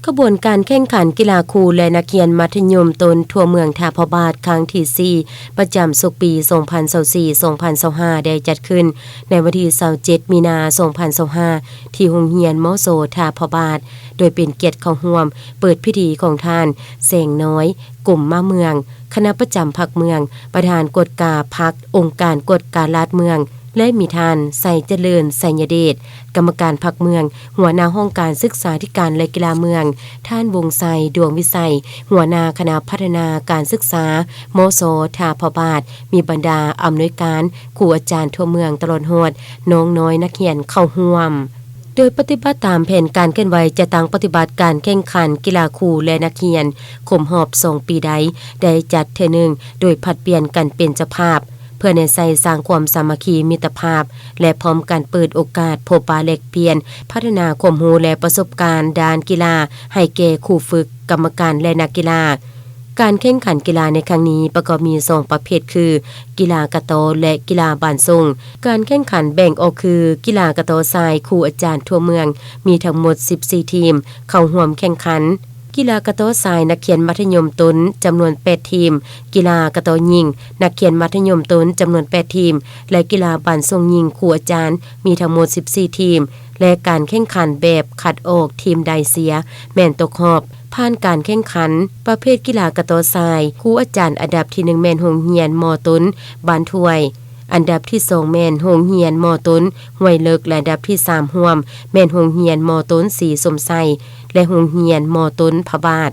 ຂະບວນການແຂ່ງຂັນກິລາຄູ ແລະ ນັກຮຽນມັດທະຍົມຕົ້ນທົ່ວເມືອງທ່າພະບາດ ຄັ້ງທີສີ່ ປະຈຳສົກປີ ສອງພັນຊາວສີ່ ສອງພັນຊາວຫ້າ ໄດ້ຈັດຂຶ້ນໃນວັນທີຊາວເຈັດ ມີນາ ສອງພັນຊາວຫ້າ ທີ່ໂຮງຮຽນ ມສ ທ່າພະບາດ, ໂດຍເປັນກຽດເຂົ້າຮ່ວມເປີດພິທີຂອງທ່ານ ແສງນ້ອຍ ກົມມະເມືອງ, ຄະນະປະຈຳພັກເມືອງ, ປະທານກວດກາພັກ, ອົງການກວດກາລັດເມືອງ ແລະ ມີທ່ານ ໄຊຈະເລີນ ໄຊຍະເດດ ກຳມະການພັກເມືອງ, ຫົວໜ້າຫ້ອງການສຶກສາທິການ ແລະ ກິລາເມືອງ, ທ່ານ ວົງໄຊ ດວງວິໄສ ຫົວໜ້າຄະນະພັດທະນາການສຶກສາ ມສ ທ່າພະບາດ, ມີບັນດາອຳນວຍການ, ຄູອາຈານທົ່ວເມືອງ ຕະຫຼອດຮອດນ້ອງນ້ອຍນັກຮຽນເຂົ້າຮ່ວມ. ໂດຍປະຕິບັດຕາມແຜນການເຄື່ອນໄຫວ ຈັດຕັ້ງປະຕິບັດການແຂ່ງຂັນກິລາຄູ ແລະ ນັກຮຽນຄົບຮອບສອງປີໃດ ໄດ້ຈັດເທື່ອໜຶ່ງ ໂດຍຜັດປ່ຽນກັນເປັນເຈົ້າພາບ ເພື່ອແນໃສ່ສ້າງຄວາມສາມັກຄີມິດຕະພາບ ແລະ ພ້ອມກັນເປີດໂອກາດພົບປະແລກປ່ຽນ, ພັດທະນາຄວາມຮູ້ ແລະ ປະສົບການດ້ານກິລາໃຫ້ແກ່ຄູຝຶກ, ກຳມະການ ແລະ ນັກກິລາ. ການແຂ່ງຂັນກິລາໃນຄັ້ງນີ້ປະກອບມີສອງປະເພດຄື ກິລາກະຕໍ ແລະ ກິລາບານສົ່ງ. ການແຂ່ງຂັນແບ່ງອອກຄື ກິລາກະຕໍຊາຍ ຄູອາຈານທົ່ວເມືອງ ມີທັງໝົດສິບສີ່ທີມເຂົ້າຮ່ວມແຂ່ງຂັນ. ກິລາກະຕໍຊາຍ ນັກຮຽນມັດທະຍົມຕົ້ນ ຈຳນວນແປດທີມ, ກິລາກະຕໍຍິງ ນັກຮຽນມັດທະຍົມຕົ້ນ ຈຳນວນແປດທີມ ແລະ ກິລາບານສົ່ງຍິງ ຄູອາຈານ ມີທັງໝົດສິບສີ່ທີມ ແລະ ການແຂ່ງຂັນແບບຄັດອອກ ທີມໃດເສຍແມ່ນຕົກຮອບ. ຜ່ານການແຂ່ງຂັນປະເພດກິລາກະຕໍຊາຍ, ຄູອາຈານອັນດັບທີໜຶ່ງແມ່ນໂຮງຮຽນ ມ.ຕົ້ນ ບ້ານຖ້ວຍ, ອັນດັບທີສອງແມ່ນໂຮງຮຽນ ມ.ຕົ້ນ ຫ້ວຍເລິກ ແລະ ອັນດັບທີສາມຮ່ວມແມ່ນໂຮງຮຽນ ມ.ຕົ້ນ ສີສົມໄຊ ແລະ ໂຮງຮຽນ ມ.ຕົ້ນ ພະບາດ.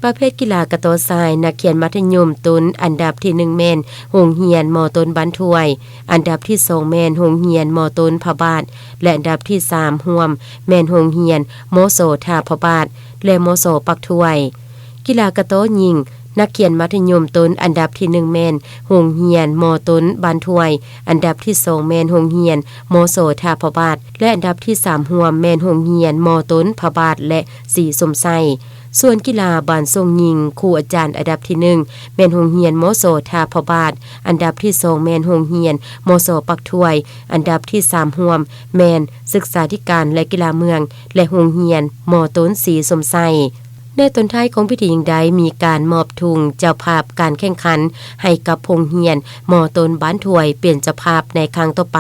ປະເພດກິລາກະຕໍຊາຍ ນັກຮຽນມັດທະຍົມຕົ້ນ ອັນດັບທີໜຶ່ງແມ່ນໂຮງຮຽນ ມ.ຕົ້ນ ບ້ານຖ້ວຍ, ອັນດັບທີສອງແມ່ນໂຮງຮຽນ ມ.ຕົ້ນ ພະບາດ ແລະ ອັນດັບທີສາມຮ່ວມແມ່ນໂຮງຮຽນ ມສ ທ່າພະບາດ ແລະ ມສ ປາກຖ້ວຍ. ກິລາກະຕໍຍິງ ນັກຮຽນມັດທະຍົມຕົ້ນ ອັນດັບທີໜຶ່ງແມ່ນໂຮງຮຽນ ມ.ຕົ້ນ ບ້ານຖ້ວຍ, ອັນດັບທີສອງແມ່ນໂຮງຮຽນ ມສ ທ່າພະບາດ ແລະ ອັນດັບທີສາມຮ່ວມແມ່ນໂຮງຮຽນ ມ.ຕົ້ນ ພະບາດ ແລະ ສີສົມໄຊ. ສ່ວນກິລາບານສົ່ງຍິງ ຄູອາຈານອັນດັບທີໜຶ່ງແມ່ນໂຮງຮຽນ ມສ ທ່າພະບາດ, ອັນດັບທີສອງແມ່ນໂຮງຮຽນ ມສ ປາກຖ້ວຍ, ອັນດັບທີສາມຮ່ວມແມ່ນສຶກສາທິການ ແລະ ກິລາເມືອງ ແລະ ໂຮງຮຽນ ມ.ຕົ້ນ ສີສົມໄຊ. ໃນຕອນທ້າຍຂອງພິທີຍັງໄດ້ມີການມອບທຸງເຈົ້າພາບການແຂ່ງຂັນໃຫ້ກັບໂຮງຮຽນ ມ.ຕົ້ນ ບ້ານຖ້ວຍ ເປັນເຈົ້າພາບໃນຄັ້ງຕໍ່ໄປ.